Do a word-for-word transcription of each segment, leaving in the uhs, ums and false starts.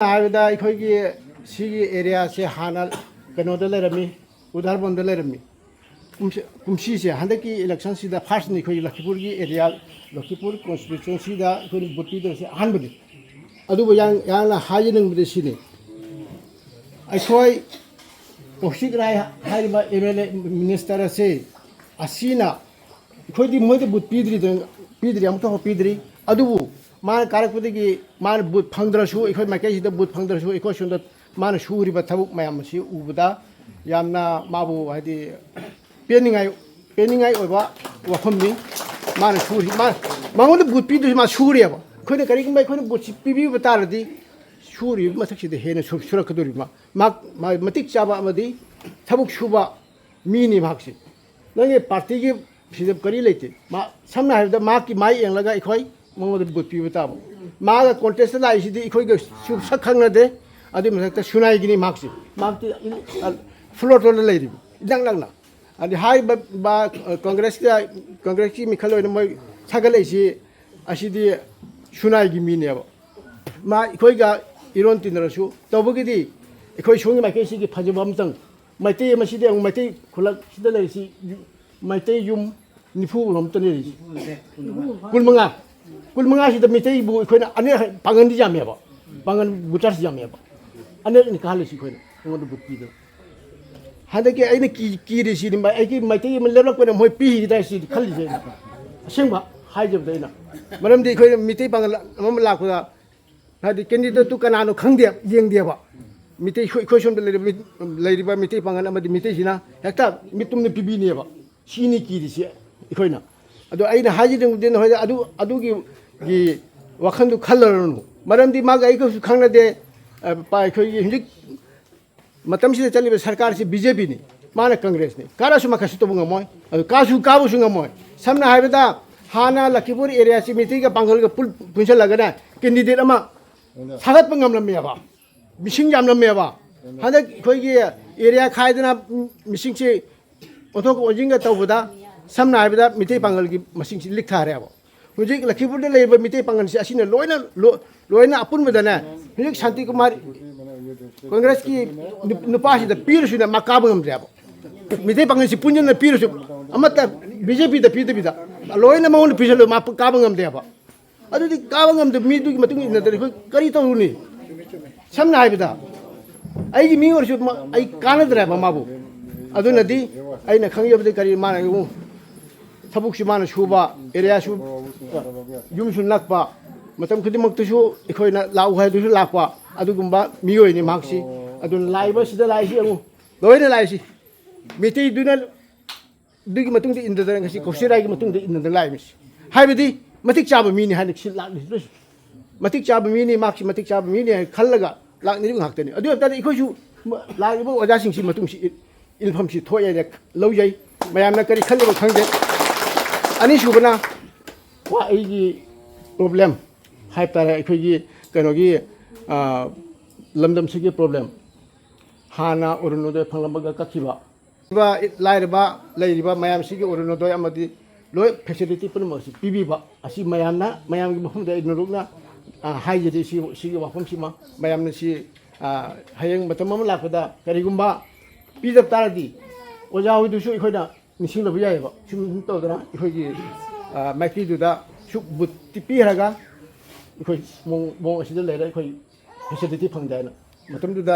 ꯍꯥꯏꯕꯗ ꯑꯩꯈꯣꯏꯒꯤ ꯁꯤꯒꯤ ꯑꯦꯔꯤꯌꯥꯁꯦ ꯍꯥꯟꯅ ꯀꯩꯅꯣꯗ ꯂꯩꯔꯝꯃꯤ, ꯎꯗꯥꯔꯕꯟꯗ ꯂꯩꯔꯝꯃꯤ꯫ ꯀꯨꯝꯁꯤ, ꯀꯨꯝꯁꯤꯁꯦ ꯍꯟꯗꯛꯀꯤ ꯏꯂꯦꯛꯁꯟꯁꯤꯗ ꯐꯥꯔꯁꯅꯤ ꯑꯩꯈꯣꯏꯒꯤ ꯂꯈꯤꯄꯨꯔꯒꯤ ꯑꯦꯔꯤꯌꯥ, ꯂꯈꯤꯄꯨꯔ ꯀꯣꯟꯁꯇꯤꯇ꯭ꯋꯦꯟꯁꯤꯗ ꯑꯩꯈꯣꯏꯅ ꯚꯣꯠ ꯄꯤꯗꯕꯁꯦ ꯑꯍꯥꯟꯕꯅꯤ꯫ ꯑꯗꯨꯕꯨ ꯌꯥꯝ, ꯌꯥꯝꯅ ꯍꯥꯏꯖꯅꯤꯡꯕꯗꯤ ꯁꯤꯅꯤ, ꯑꯩꯈꯣꯏ ꯀꯧꯁꯤꯛ ꯔꯥꯏ ꯍꯥꯏꯔꯤꯕ ꯑꯦꯝ ꯑꯦꯜ ꯑꯦ ꯃꯤꯅꯤꯁꯇꯔ ꯑꯁꯦ, ꯑꯁꯤꯅ ꯑꯩꯈꯣꯏꯗꯤ ꯃꯣꯏꯗ ꯕꯨꯠ ꯄꯤꯗ꯭ꯔꯤꯗꯅ, ꯄꯤꯗ꯭ꯔꯤ, ꯑꯃꯨꯛꯇ ꯐꯥꯎ ꯄꯤꯗ꯭ꯔꯤ꯫ ꯑꯗꯨꯕꯨ ꯃꯥꯅ ꯀꯥꯔꯛꯄꯗꯒꯤ ꯃꯥꯅ ꯕꯨꯠ ꯐꯪꯗ꯭ꯔꯁꯨ, ꯑꯩꯈꯣꯏ ꯃꯥꯏꯀꯩꯁꯤꯗ ꯕꯨꯠ ꯐꯪꯗ꯭ꯔꯁꯨ, ꯑꯩꯈꯣꯏ ꯁꯣꯝꯗ ꯃꯥꯅ ꯁꯨꯔꯤꯕ ꯊꯕꯛ ꯃꯌꯥꯝ ꯑꯁꯤ ꯎꯕꯗ ꯌꯥꯝꯅ ꯃꯥꯕꯨ, ꯍꯥꯏꯗꯤ, ꯄꯦꯟꯅꯤꯡꯉꯥꯏ, ꯄꯦꯟꯅꯤꯡꯉꯥꯏ ꯑꯣꯏꯕ ꯋꯥꯐꯝꯅꯤ꯫ ꯃꯥꯅ ꯁꯨꯔꯤ, ꯃꯥ, ꯃꯉꯣꯟꯗ ꯕꯨꯠ ꯄꯤꯗ꯭ꯔꯁꯨ ꯃꯥ ꯁꯨꯔꯦꯕ꯫ ꯑꯩꯈꯣꯏꯅ ꯀꯔꯤꯒꯨꯝꯕ ꯑꯩꯈꯣꯏꯅ ꯕꯨꯠꯁꯤ ꯄꯤꯕꯤꯕ ꯇꯥꯔꯗꯤ, ꯁꯨꯔꯤꯕ ꯃꯊꯛꯁꯤꯗ ꯍꯦꯟꯅ ꯁꯨ-, ꯁꯨꯔꯛꯀꯗꯧꯔꯤꯕ꯫ ꯃꯥ, ꯃꯥ, ꯃꯥ ꯃꯇꯤꯛ ꯆꯥꯕ ꯑꯃꯗꯤ ꯊꯕꯛ ꯁꯨꯕ ꯃꯤꯅꯤ ꯃꯍꯥꯛꯁꯤ꯫ ꯅꯪꯒꯤ ꯄꯥꯔꯇꯤꯒꯤ ꯁꯤꯗ ꯀꯔꯤ ꯂꯩꯇꯦ꯫ ꯃꯥ, ꯁꯝꯅ ꯍꯥꯏꯔꯕꯗ, ꯃꯍꯥꯛꯀꯤ ꯃꯥꯏ ꯌꯦꯡꯂꯒ ꯑꯩꯈꯣꯏ ꯃꯉꯣꯟꯗ ꯚꯣꯠ ꯄꯤꯕ ꯇꯥꯕ꯫ ꯃꯥꯒ ꯀꯣꯟꯇꯦꯁꯇ ꯂꯥꯛꯏꯁꯤꯗꯤ ꯑꯩꯈꯣꯏꯒ ꯁꯨ-, ꯁꯛ ꯈꯪꯅꯗꯦ꯫ ꯑꯗꯨꯒꯤ ꯃꯊꯛꯇ ꯁꯨꯅꯥꯏꯒꯤꯅꯤ ꯃꯍꯥꯛꯁꯤ꯫ ꯃꯍꯥꯛꯇꯤ ꯏ-, ꯑ, ꯐ꯭ꯂꯣꯔ ꯇꯣꯔꯗ ꯂꯩꯔꯤꯕ, ꯏꯅꯛ ꯅꯛꯅ꯫ ꯑꯗꯩ ꯍꯥꯏꯔꯤꯕ ꯕꯥ-, ꯀꯪꯒ꯭ꯔꯦꯁꯇ, ꯀꯪꯒ꯭ꯔꯦꯁꯀꯤ ꯃꯤꯈꯜ ꯑꯣꯏꯅ ꯃꯣꯏ ꯁꯥꯒꯠꯂꯛꯏꯁꯤ, ꯑꯁꯤꯗꯤ ꯁꯨꯅꯥꯏꯒꯤ ꯃꯤꯅꯦꯕ꯫ ꯃꯥ ꯑꯩꯈꯣꯏꯒ ꯏꯔꯣꯟ ꯇꯤꯟꯅꯔꯁꯨ, ꯇꯧꯕꯒꯤꯗꯤ ꯑꯩꯈꯣꯏ ꯁꯣꯝꯒꯤ ꯃꯥꯏꯀꯩꯁꯤꯒꯤ ꯐꯖꯕ ꯑꯃꯇꯪ, ꯃꯩꯇꯩ ꯑꯃꯁꯤꯗꯤ ꯑꯃꯨꯛ ꯃꯩꯇꯩ ꯈꯨꯂꯛꯁꯤꯗ ꯂꯩꯔꯤꯁꯤ ꯃꯩꯇꯩ ꯌꯨꯝ ꯅꯤꯐꯨ ꯔꯣꯝꯇꯅꯤ ꯂꯩꯔꯤꯁꯤ꯫ ꯀꯨꯟꯃꯉꯥ꯫ ꯀꯨꯟꯃꯉꯥꯁꯤꯗ ꯃꯩꯇꯩꯕꯨ ꯑꯩꯈꯣꯏꯅ ꯑꯅꯦꯛ ꯄꯥꯡꯒꯟꯗꯤ ꯌꯥꯝꯃꯦꯕ, ꯄꯥꯡꯒꯟ ꯚꯣꯇꯔꯁꯤ ꯌꯥꯝꯃꯦꯕ꯫ ꯑꯅꯦꯛꯅꯤ ꯀꯥꯍꯜꯂꯤꯁꯤ ꯑꯩꯈꯣꯏꯅ, ꯑꯩꯉꯣꯟꯗ ꯚꯣꯠ ꯄꯤꯗꯅ꯫ ꯍꯟꯗꯛꯀꯤ ꯑꯩꯅ ꯀꯤ-, ꯀꯤꯔꯤꯁꯤꯗꯤ ꯃ-, ꯑꯩꯒꯤ ꯃꯩꯇꯩ ꯑꯃ ꯂꯦꯞꯂꯛꯄꯗ ꯃꯣꯏ ꯄꯤꯈꯤꯗꯥꯏ ꯁꯤꯗꯤ ꯈꯜꯂꯤꯁꯦ ꯑꯩꯅ꯫ ꯑꯁꯦꯡꯕ ꯍꯥꯏꯖꯕꯗ ꯑꯩꯅ꯫ ꯃꯔꯝꯗꯤ ꯑꯩꯈꯣꯏꯅ ꯃꯤꯇꯩ ꯄꯥꯡꯒꯜ ꯑꯃ ꯂꯥꯛꯄꯗ, ꯍꯥꯏꯗꯤ ꯀꯦꯟꯗꯤꯗꯦꯠꯇꯨ ꯀꯅꯥꯅꯣ ꯈꯪꯗꯦ, ꯌꯦꯡꯗꯦꯕ꯫ ꯃꯤꯇꯩ, ꯑꯩꯈꯣꯏ, ꯑꯩꯈꯣꯏ ꯁꯣꯝꯗ ꯂꯩꯔꯤꯕ ꯃꯤ-, ꯂꯩꯔꯤꯕ ꯃꯤꯇꯩ ꯄꯥꯡꯒꯜ ꯑꯃꯗꯤ ꯃꯤꯇꯩꯁꯤꯅ ꯍꯦꯛꯇ ꯃꯤꯠꯇꯨꯝꯗ ꯄꯤꯕꯤꯅꯦꯕ꯫ ꯁꯤꯅꯤ ꯀꯤꯔꯤꯁꯤ ꯑꯩꯈꯣꯏꯅ꯫ ꯑꯗꯣ ꯑꯩꯅ ꯍꯥꯏꯖꯅꯤꯡꯕꯗꯤ ꯅꯈꯣꯏꯗ ꯑꯗꯨ, ꯑꯗꯨꯒꯤ ꯒꯤ ꯋꯥꯈꯜꯗꯨ ꯈꯜꯂꯔꯅꯨ꯫ ꯃꯔꯝꯗꯤ ꯃꯥꯒ ꯑꯩꯒꯁꯨ ꯈꯪꯅꯗꯦ꯫ ꯑ, ꯄ-, ꯑꯩꯈꯣꯏꯒꯤ ꯍꯧꯖꯤꯛ ꯃꯇꯝꯁꯤꯗ ꯆꯠꯂꯤꯕ ꯁꯔꯀꯥꯔꯁꯤ ꯕꯤ ꯖꯦ ꯄꯤꯅꯤ, ꯃꯥꯅ ꯀꯪꯒ꯭ꯔꯦꯁꯅꯤ꯫ ꯀꯥꯔꯁꯨ ꯃꯥ ꯀꯩꯁꯨ ꯇꯧꯕ ꯉꯝꯃꯣꯏ, ꯑꯗꯨ ꯀꯥꯁꯨ ꯀꯥꯕꯁꯨ ꯉꯝꯃꯣꯏ꯫ ꯁꯝꯅ ꯍꯥꯏꯔꯕꯗ, ꯍꯥꯟꯅ ꯂꯈꯤꯄꯨꯔ ꯑꯦꯔꯤꯌꯥꯁꯤ ꯃꯤꯇꯩꯒ ꯄꯥꯡꯒꯜꯒ ꯄꯨꯜ-, ꯄꯨꯟꯁꯤꯜꯂꯒꯅꯦ, ꯀꯦꯟꯗꯤꯗꯦꯠ ꯑꯃ ꯁꯥꯒꯠꯄ ꯉꯝꯂꯝꯃꯦꯕ, ꯃꯤꯁꯤꯡ ꯌꯥꯝꯂꯝꯃꯦꯕ꯫ ꯍꯟꯗꯛ ꯑꯩꯈꯣꯏꯒꯤ ꯑꯦꯔꯤꯌꯥ ꯈꯥꯏꯗꯅ ꯃꯤꯁꯤꯡꯁꯤ ꯑꯣꯟꯊꯣꯛ ꯑꯣꯟꯁꯤꯟꯒ ꯇꯧꯕꯗ, ꯁꯝꯅ ꯍꯥꯏꯔꯕꯗ, ꯃꯤꯇꯩ ꯄꯥꯡꯒꯜꯒꯤ ꯃꯁꯤꯡꯁꯤ ꯂꯤꯛꯊꯔꯦꯕ꯫ ꯍꯧꯖꯤꯛ ꯂꯈꯤꯄꯨꯔꯗ ꯂꯩꯔꯤꯕ ꯃꯤꯇꯩ ꯄꯥꯡꯒꯜꯁꯦ ꯑꯁꯤꯅ ꯂꯣꯏꯅ ꯂꯣ- ꯂꯣꯏꯅ ꯑꯄꯨꯟꯕꯗꯅꯦ, ꯍꯧꯖꯤꯛ ꯁꯥꯟꯇꯤ ꯀꯨꯃꯥꯔ ꯀꯣꯡꯒ꯭ꯔꯦꯁꯀꯤ ꯅꯨꯞ- ꯅꯨꯄꯥꯁꯤꯗ ꯄꯤꯔꯁꯨꯅꯦ ꯃꯥ ꯀꯥꯕ ꯉꯝꯗ꯭ꯔꯦꯕ꯫ ꯃꯤꯇꯩ ꯄꯥꯡꯒꯜꯁꯤ ꯄꯨꯟꯁꯤꯟꯅ ꯄꯤꯔꯁꯨ ꯑꯃꯠꯇ ꯕꯤ ꯖꯦ ꯄꯤꯗ ꯄꯤꯗꯕꯤꯗ ꯂꯣꯏꯅ ꯃꯉꯣꯟꯗ ꯄꯤꯁꯜꯂꯨ, ꯃꯥ ꯀꯥꯕ ꯉꯝꯗꯦꯕ꯫ ꯑꯗꯨꯗꯤ ꯀꯥꯕ ꯉꯝꯗꯕ ꯃꯤꯗꯨꯒꯤ ꯃꯇꯨꯡ ꯏꯟꯅꯗ꯭ꯔꯗꯤ ꯑꯩꯈꯣꯏ ꯀꯔꯤ ꯇꯧꯔꯨꯅꯤ? ꯁꯝꯅ ꯍꯥꯏꯕꯗ ꯑꯩꯒꯤ ꯃꯤ ꯑꯣꯏꯔꯁꯨ ꯃ- ꯑꯩ ꯀꯥꯟꯅꯗ꯭ꯔꯦꯕ ꯃꯥꯕꯨ꯫ ꯑꯗꯨꯅꯗꯤ ꯑꯩꯅ ꯈꯪꯖꯕꯗꯤ ꯀꯔꯤ ꯃꯥꯅ ꯑꯩꯕꯨ ꯊꯕꯛꯁꯨ ꯃꯥꯅ ꯁꯨꯕ ꯑꯦꯔꯤꯌꯥꯁꯨ ꯌꯨꯝꯁꯨ ꯅꯛꯄ ꯃꯇꯝ ꯈꯨꯗꯤꯡꯃꯛꯇꯁꯨ ꯑꯩꯈꯣꯏꯅ ꯂꯥꯛꯎ ꯍꯥꯏꯗꯨꯁꯨ ꯂꯥꯛꯄ ꯑꯗꯨꯒꯨꯝꯕ ꯃꯤꯑꯣꯏꯅꯤ ꯃꯍꯥꯛꯁꯤ꯫ ꯑꯗꯨꯅ ꯂꯥꯛꯏꯕ ꯁꯤꯗ ꯂꯥꯛꯏꯁꯤ ꯌꯦꯡꯉꯨ ꯂꯣꯏꯅ ꯂꯥꯛꯏꯁꯤ ꯃꯩꯇꯩꯗꯨꯅ ꯑꯗꯨꯒꯤ ꯃꯇꯨꯡꯗ ꯏꯟꯗꯗꯅ ꯉꯁꯤ ꯀꯧꯁꯤꯔꯥꯒꯤ ꯃꯇꯨꯡꯗ ꯏꯟꯗꯗꯅ ꯂꯥꯛꯏꯕꯁꯤ ꯍꯥꯏꯕꯗꯤ ꯃꯇꯤꯛ ꯆꯥꯕ ꯃꯤꯅꯤ ꯍꯥꯏꯅ ꯁꯤ ꯂꯥꯛꯂꯤꯁꯤ ꯂꯣꯏꯁꯤ ꯃꯇꯤꯛ ꯆꯥꯕ ꯃꯤꯅꯤ ꯃꯍꯥꯛꯁꯤ ꯃꯇꯤꯛ ꯆꯥꯕ ꯃꯤꯅꯤ ꯍꯥꯏꯅ ꯈꯜꯂꯒ ꯂꯥꯛꯅꯔꯤꯕ ꯉꯥꯛꯇꯅꯤ꯫ ꯑꯗꯨ ꯑꯣꯏꯕ ꯇꯥꯔꯗꯤ ꯑꯩꯈꯣꯏꯁꯨ ꯂꯥꯛꯂꯤꯕ ꯑꯣꯖꯥꯁꯤꯡꯁꯤ ꯃꯇꯨꯡꯁꯤ ꯏꯟꯐꯝꯁꯤ ꯊꯣꯛꯑꯦꯅ ꯂꯧꯖꯩ꯫ ꯃꯌꯥꯝꯅ ꯀꯔꯤ ꯈꯜꯂꯤꯕ ꯈꯪꯗꯦ꯫ ꯑꯅꯤꯁꯨꯕꯅ ꯋꯥ ꯑꯩꯒꯤ ꯄ꯭ꯔꯣꯕ꯭ꯂꯦꯝ ꯍꯥꯏꯕ ꯇꯥꯔꯦ ꯑꯩꯈꯣꯏꯒꯤ ꯀꯩꯅꯣꯒꯤ ꯂꯝꯗꯝꯁꯤꯒꯤ ꯄ꯭ꯔꯣꯕ꯭ꯂꯦꯝ ꯍꯥꯟꯅ ꯑꯔꯨꯅꯣꯗꯣꯏ ꯐꯪꯂꯝꯕꯒ ꯀꯛꯈꯤꯕ ꯂꯥꯏꯔꯕ ꯂꯩꯔꯤꯕ ꯃꯌꯥꯝꯁꯤꯒꯤ ꯑꯔꯨꯅꯣꯗꯣꯏ ꯑꯃꯗꯤ ꯂꯣꯏ ꯐꯦꯁꯤꯂꯤꯇꯤ ꯄꯨꯝꯅꯃꯛ ꯑꯁꯤ ꯄꯤꯕꯤꯕ ꯑꯁꯤ ꯃꯌꯥꯝꯅ ꯃꯌꯥꯝꯒꯤ ꯃꯐꯝꯗ ꯑꯩ ꯅꯣꯂꯨꯛꯅ ꯍꯥꯏꯖꯔꯤ꯫ ꯁꯤ ꯁꯤꯒꯤ ꯋꯥꯐꯝꯁꯤꯃ ꯃꯌꯥꯝꯅ ꯁꯤ ꯍꯌꯦꯡ ꯃꯇꯝ ꯑꯃ ꯂꯥꯛꯄꯗ ꯀꯔꯤꯒꯨꯝꯕ ꯄꯤꯗꯕ ꯇꯥꯔꯗꯤ ꯑꯣꯖꯥ ꯍꯣꯏꯗꯨꯁꯨ ꯑꯩꯈꯣꯏꯅ ꯅꯤꯡꯁꯤꯡꯅꯕ ꯌꯥꯏꯑꯕ꯫ ꯁꯨꯝ ꯁꯨꯝ ꯇꯧꯗꯅ ꯑꯩꯈꯣꯏꯒꯤ ꯃꯥꯏꯀꯩꯗꯨꯗ ꯁꯨꯛ ꯕꯨꯠꯇꯤ ꯄꯤꯈ꯭ꯔꯒ ꯑꯩꯈꯣꯏ ꯃꯑꯣꯡ ꯃꯑꯣꯡ ꯑꯁꯤꯗ ꯂꯩꯔꯦ ꯑꯩꯈꯣꯏ ꯐꯦꯁꯤꯂꯤꯇꯤ ꯐꯪꯗꯦ ꯍꯥꯏꯅ ꯃꯇꯝꯗꯨꯗ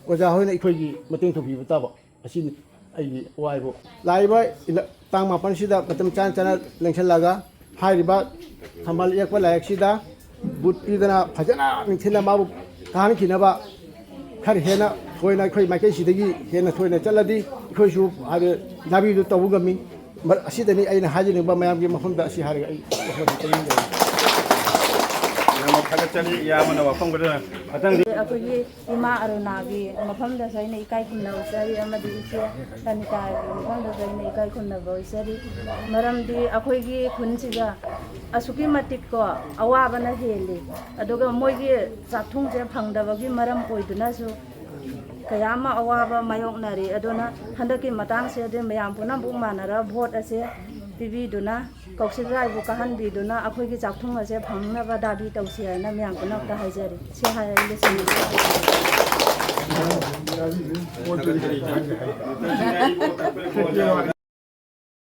ꯑꯣꯖꯥ ꯍꯣꯏꯅ ꯑꯩꯈꯣꯏꯒꯤ ꯃꯇꯦꯡ ꯇꯧꯕꯤꯕ ꯇꯥꯕ ꯑꯁꯤꯅꯤ ꯑꯩꯒꯤ ꯋꯥ ꯍꯥꯏꯕꯨ꯫ ꯂꯥꯛꯏꯕ ꯏꯂ- ꯇꯥꯡ ꯃꯥꯄꯟꯁꯤꯗ ꯃꯇꯝ ꯆꯥꯅ ꯆꯥꯅ ꯂꯦꯡꯁꯜꯂꯒ ꯍꯥꯏꯔꯤꯕ ꯊꯝꯕꯥꯜ ꯌꯦꯛꯄ ꯂꯥꯏꯔꯤꯛꯁꯤꯗ ꯕꯨꯠ ꯄꯤꯗꯅ ꯐꯖꯅ ꯅꯤꯡꯊꯤꯅ ꯃꯥꯕꯨ ꯀꯥꯍꯟꯈꯤꯅꯕ ꯈꯔ ꯍꯦꯟꯅ ꯊꯣꯏꯅ ꯑꯩꯈꯣꯏ ꯃꯥꯏꯀꯩꯁꯤꯗꯒꯤ ꯍꯦꯟꯅ ꯊꯣꯏꯅ ꯆꯠꯂꯗꯤ ꯑꯩꯈꯣꯏꯁꯨ ꯍꯥꯏꯗꯤ ꯂꯥꯕꯤꯗꯨ ꯇꯧꯕ ꯉꯝꯃꯤ꯫ ꯃꯔ- ꯑꯁꯤꯗꯅꯤ ꯑꯩꯅ ꯍꯥꯏꯖꯅꯤꯡꯕ ꯃꯌꯥꯝꯒꯤ ꯃꯐꯝꯗ ꯑꯁꯤ ꯍꯥꯏꯔꯒ ꯑꯩ ꯋꯥꯐꯝꯁꯤ ꯇꯦꯟꯖꯔꯒꯦ꯫ ꯌꯥꯝꯅ ꯊꯥꯒꯠꯆꯔꯤ ꯏꯌꯥꯝꯕꯅ ꯋꯥꯐꯝ ꯈꯔ ꯃꯊꯪꯗꯤ ꯑꯩꯈꯣꯏꯒꯤ ꯏꯃꯥ ꯑꯔꯨꯅꯥꯒꯤ ꯃꯐꯝꯗꯁꯨ ꯑꯩꯅ ꯏꯀꯥꯏ ꯈꯨꯝꯅꯕ ꯆꯠꯂꯤ ꯑꯃꯗꯤ ꯏꯆꯦ ꯇꯅꯤꯇꯥꯒꯤ ꯃꯐꯝꯗꯁꯨ ꯑꯩꯅ ꯏꯀꯥꯏ ꯈꯨꯝꯅꯕ ꯎꯠꯆꯔꯤ꯫ ꯃꯔꯝꯗꯤ ꯑꯩꯈꯣꯏꯒꯤ ꯈꯨꯟꯁꯤꯗ ꯑꯁꯨꯛꯀꯤ ꯃꯇꯤꯛꯀꯣ ꯑꯋꯥꯕꯅ ꯍꯦꯜꯂꯤ꯫ ꯑꯗꯨꯒ ꯃꯣꯏꯒꯤ ꯆꯥꯛꯊꯨꯡꯁꯦ ꯐꯪꯗꯕꯒꯤ ꯃꯔꯝ ꯑꯣꯏꯗꯨꯅꯁꯨ ꯀꯌꯥ ꯑꯃ ꯑꯋꯥꯕ ꯃꯥꯌꯣꯛꯅꯔꯤ꯫ ꯑꯗꯨꯅ ꯍꯟꯗꯛꯀꯤ ꯃꯇꯥꯡꯁꯤꯗꯤ ꯃꯌꯥꯝ ꯄꯨꯝꯅꯃꯛ ꯃꯥꯟꯅꯔꯒ ꯚꯣꯠ ꯑꯁꯦ ꯄꯤꯕꯤꯗꯨꯅ, ꯀꯧꯁꯤꯛ ꯂꯥꯏꯕꯨ ꯀꯥꯍꯟꯕꯤꯗꯨꯅ ꯑꯩꯈꯣꯏꯒꯤ ꯆꯥꯛꯊꯨꯡ ꯑꯁꯦ ꯐꯪꯅꯕ ꯗꯥꯕꯤ ꯇꯧꯁꯤ ꯍꯥꯏꯅ ꯃꯌꯥꯝ ꯄꯨꯝꯅꯃꯛꯇ ꯍꯥꯏꯖꯔꯤ꯫ ꯁꯤ ꯍꯥꯏꯔꯒ ꯂꯣꯏꯁꯤꯟꯖꯔꯒꯦ꯫